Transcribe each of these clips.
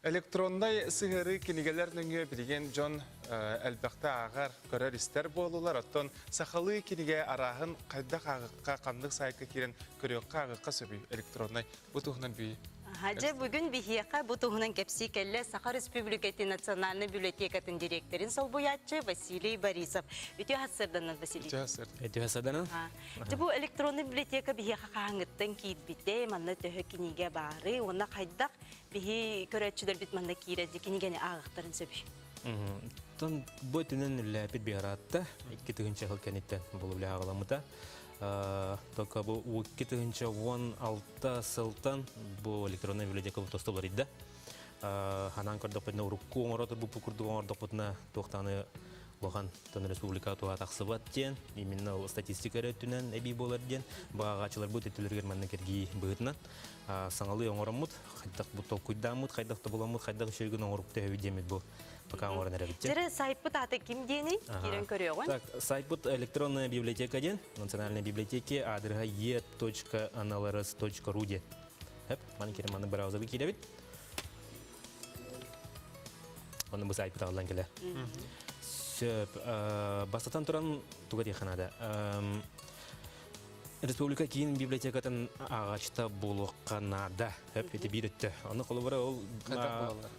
Электроннай сыһыарыы кинигэлэр нөҥүө билигин дьон элбэхтэ ааҕар, көрөр-истэр буоллулар. Оттон сахалыы кинигэ арааһын хайдах ааҕыахха, ханнык сайтка киирэн көрүөххэ, ааҕыахха сөбүй электроннай? Бу туһунан бүй. Дьэ, бүгүн биһиэхэ бу туһунан кэпсии кэллэ Саха Республикатын Национальнай библиотекатын дириэктэрин солбуйааччы Василий Борисов. Үтүө сарсыарданан, Василий. Үтүө сарсыардан. Үтүө сарсыарданан. Дьэ, бу электронный библиотека биһиэхэ хаһааҥҥыттан киирбитэ, манна төһө кинигэ баарый уонна хайдах Биһи көрөөччүлэрбит манна киирэн кинигэни ааҕыахтарын сөбүй? Тон бу өтүнэн үллээпит биһараатта 2000 сыл кэнниттэн бұл үлэ аҕаламмыта. Только бу 2016 сылтан бу электронный библиотека тосту уларыйда. Ханаан көрдөхпүтүнэ урукку оҥоротор бу курдук оҥордохпутуна туохтааны улахан тон республика туһа тахсыбат диэн именно ол статистика эрэ өттүнэн эбии буолар диэн бааҕааччыларбыт өттүлэригэр манна кэргии быһыытынан саҥалыы оҥороммут, хайдах бу толкуйдааммыт, хайдах тобуламмыт, хайдах үчүгэй оҥорук төһөбүт диэммит бу пока оҥорон эрэбит. Дьэрэ сайпыт аата ким диэний? Киирэн көрүөҕүн. Так, сайпыт электронная библиотека диэн, национальной библиотеки аадырыһа e.nlrs.ru диэн. Хэп, маны киирэн маны браузерга киирэбит. Оны бу сайпыт аҕаллан кэлэр. Сөп, бастатан туран туга диэххэ наада. Республика киин библиотекатын ааҕааччыта буолуохха наада. Хөп ити биир өттө. Ону холобура ол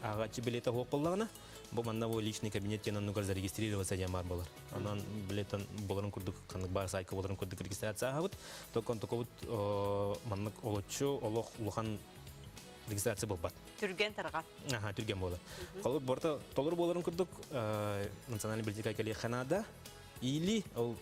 ааҕааччы билиэтэ суох буоллаҕына, бу манна бу личный кабинет диэн оннугар зарегистрироваться диэн баар буолар. Онон билиэтэн буоларын курдук ханнык баар сайка буоларын курдук регистрация ааһабыт. Токон токобут маннык олоччу олох улахан регистрация буолбат. Түргэн тарҕат. Аха, түргэн буолар. Холобур, борто толору буоларын курдук национальный библиотека кэлиэххэ наада. Или ол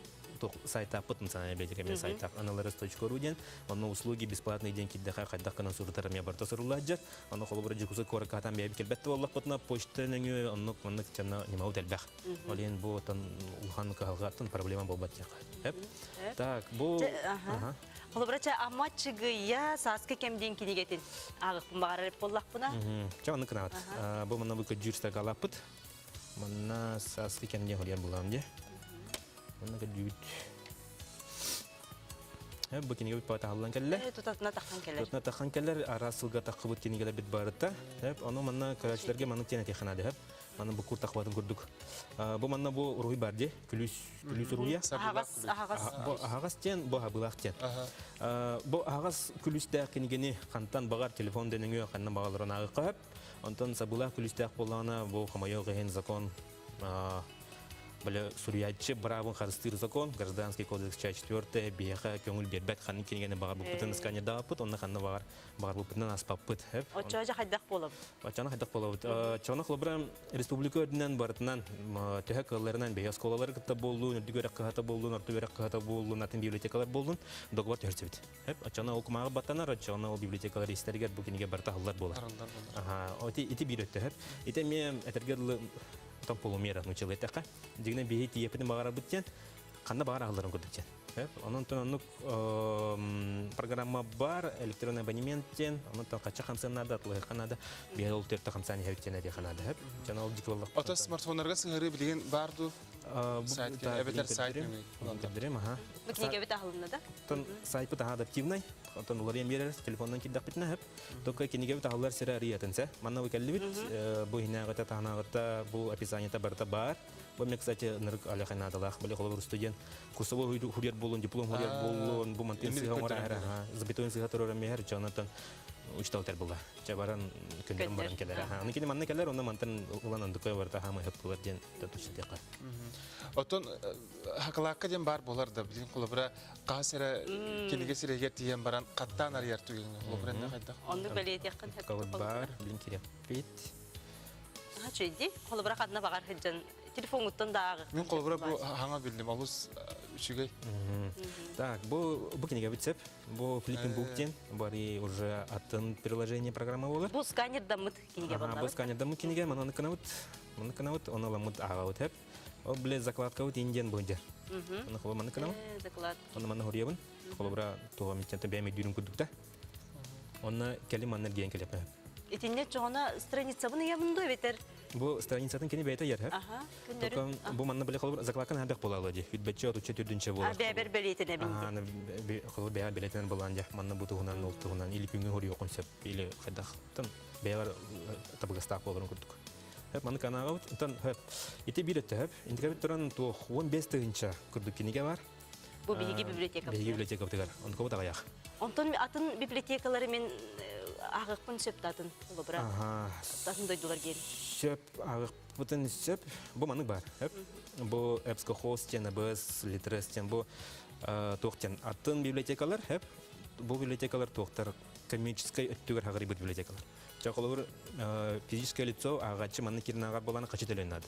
сайтаппыт национальная библиотека мен сайтап nlrs.ru диэн онно услуги бесплатные диэн кирдэхэ хайдах гынан сурутар эмиэ барыта суруллааччы онно холобура Дьокуускай куоракка хатан бэйэбит кэлбэт да буоллахпытына почта нөҥүө оннук маннык чанна ньымабыт элбэх ол иһин бу оттон улахан кыһалҕаттан проблема буолбат диэххэ так бу Холобура чэ Амма Чыгыйа Сааскы кэм диэн кинигэтин ааҕыппын баҕарар буоллахпына чэ оннук гынабыт бу манна бу көдьүүр стакалааппыт Манна сааскы кэмҥэ хоруйар булаам дии. Манна көрдүүбүт. Бу кинигэ бит таһыллан кэллэ. Тутатына таххан кэлэр. Тутатына таххан кэлэр. Араас сылга таххыбыт кинигэлэр бит барыта. Ону манна көрөөччүлэргэ маннык диэн этиэххэ наада. Манна бу кур тахбатын курдук. Бу манна бу уруһуй бар дии. Күлүүс күлүүс уруһуйа. Аһаҕас аһаҕас. Бу аһаҕас диэн, бу аһабылаах диэн. Бу аһаҕас күлүүстээх кинигэни хантан баҕар телефон дэнэҥүө ханна баҕаларын ааҕыахха сөп. Онтон сабыылаах күлүүстээх буоллаҕына, бу хомойуох иһин закон били суруйааччы быраабын харыстыыр закон, гражданский кодекс часть 4 биһиэхэ көҥүл биэрбэт ханнык кинигэни баҕарбыппытын сканердаабыппыт, онно ханна баҕар баҕарбыппытынан аспаппыт. Оччоҕо хайдах буолабыт? Оччоҕо хайдах буолабыт? Оччоҕо холобура республика үрдүнэн барытынан төһө кыалларынан бэйэ оскуолалары кытта буоллун, үрдүк үөрэх кыһата буоллун, орто үөрэх кыһата буоллун, атын библиотекалар буоллун, договор түһэрсибит. Оччоҕуна ол кумааҕы баттанар, оччоҕуна ол библиотекалар истэригэр бу кинигэ барыта аһыллар буолар. Арыллар буолар. Аха, ити, ити биир өттө сөп. Ити эмиэ этэргэ дылы там полумера нууччалыы эттэххэ. Дьиҥинэн биһи тиийэппитин баҕарарбыт диэн, ханна баҕар аһылларын курдук диэн. Сөп. Онон оннук программа бар, электронный абонемент диэн, онон хачча хамсыан наада, атылыһыахха наада. Биһи ол төртө хамсаан иһэбит диэн этиэххэ наада. Сөп. Дьон ол дьикти буоллах. Ото смартфоннарга сыһыарыы билигин баар дуу? Сайт эбэтэр сайт нөҥүө. Көрдөрүм, аха. Бу кинигэбит аһылынна да? Оттон сайпыт аһа адаптивнай, оттон уларыйан биэрэр телефонунан киирдэхпитинэ сөп. Только кинигэбит аһыллар сирэ арыйатын сэ. Манна бу кэллибит, бу иһинээҕитэ таһынааҕыта бу описаниета барыта баар. Бу мне, кстати, ынырык алехай наадалаах. Били холобур студент курсовой хурьер буолун, диплом хурьер буоллун, бу мантын сыһа оҥорор, запятойын сыһа турар миһэр, дьонотон учтал була. Чэ баран күндөрүн баран кэлэр. Аны кини манна кэлэр, онно мантан ылан андыкой барыта хаамай хөп булар диэн тутусутиэхэ. Оттон хакалаакка диэн баар буолар да, билин холобура хас эрэ кинигэ сирэйигэр тиийэн баран хаттаан арыйар түгэҥҥэ холобура эннэ хайдах? Оннук бэлиэтиэххин сөп. Бар, билин кирэппит. Чөйди, холобура ханна баҕар сылдьан телефоҥуттан да ааҕыаххын Мин холобура бу хаҥа биллим, олус үчүгэй. Так, бу бу кинигэбит сөп. Бу Flipping Book диэн бары уже атын приложение программа болар. Бу сканердаммыт кинигэ Бу буоллабыт. сканердаммыт кинигэ, манан кынабыт, манан кынабыт, оны ламмыт ааҕабыт хэп. Ол биле закладкабыт индиан быһдьар. Оны холо манны кынабыт. Заклад. Оны манна хоруйабын. Холобура туға миттен бэйэм өйдүүрүм курдук да. Онно кэлим манна диэн келеппэ. Итиннэ чоҕуна страницабын ыйабын дуо эбэтэр? Бу страницатын кини бэйэтэ ыйар. Аха, күннөрү. Бу манна били холобур закладкан хабек буолалла ди. Үтбэчче отучча түрдүнче буолар. Бэбер бэлиэтинэбин ди. Холобур бэйэ бэлиэтинэн булан дьэ манна бу туһунан ол туһунан или күҥҥэ хоруйуохун сөп или хайдахтан бэйэлэр табыгастаах буоларын курдук. Хөп маны канаҕабыт. Онтон хөп ити биир өттө хөп. Интикабит туран туох 15 тыһыынча курдук кинигэ бар. Бу биһиги библиотекабытыгар. Биһиги библиотекабытыгар. Онтукабыт аҕыйах. Онтон атын библиотекалары мен ааҕыахпын сөп да атын холобура. Атын дойдулар диэн. Сөп ааҕыахпытын сөп. Бу маннык бар. Хөп. Бу EBSCOhost диэн, ABS, Litres диэн бу туох диэн атын библиотекалар хөп. Бу библиотекалар туохтар коммерческой өттүгэр хаҕырыйбыт библиотекалар. Ча холобур физическое лицо ааҕааччы манна киирэн ааҕар буолан хачы төлөөн наада.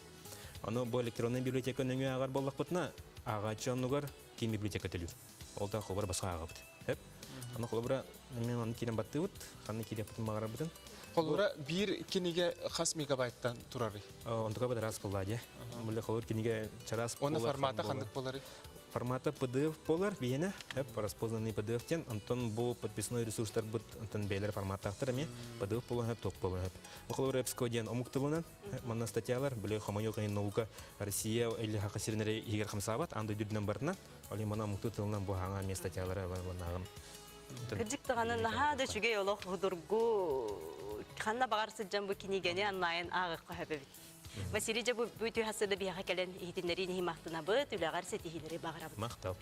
Ону бу электроннай библиотека нөҥүө ааҕар буоллахпытына, ааҕааччы оннугар киин библиотека төлүүр. Ол да холобура босхо ааҕабыт. Хөп. Аны холобура мен аны киирэн баттыыбыт, ханна киириэхпитин баҕарарбытын. Холобура биир кинигэ хас мегабайттан турарый? Онтука бадарас буолла дии. Бile холобур кинигэ чараас Оны формата ханнык боларый? Формата PDF болар биһиэнэ, распознанный PDF диэн, онтон бу подписной ресурстарбыт онтон бэйэлэр форматтаахтар эмиэ PDF буолуон сөп, топ буолуон сөп. Бу холобур EBSCO диэн омук тылынан манна статьялар, били хомойуох иһин наука Россия или Хаха сиринэри иһигэр хамсаабат, аан дойду үрдүнэн барытынан, ол иһин манна омуктуу тылынан бу хаҥа эмиэ статьялары маннааҕын. Кырдьык даҕаны наһаа да үчүгэй олох судургу ханна баҕар сылдьан бу кинигэни онлайн ааҕыахха сөп эбит. Василий дьэ бу үтүө хасыда биһиэхэ кэлэн иһитиннэриин иһин махтанабыт, үлэҕэр ситиһиилэри баҕарабыт. Махтал.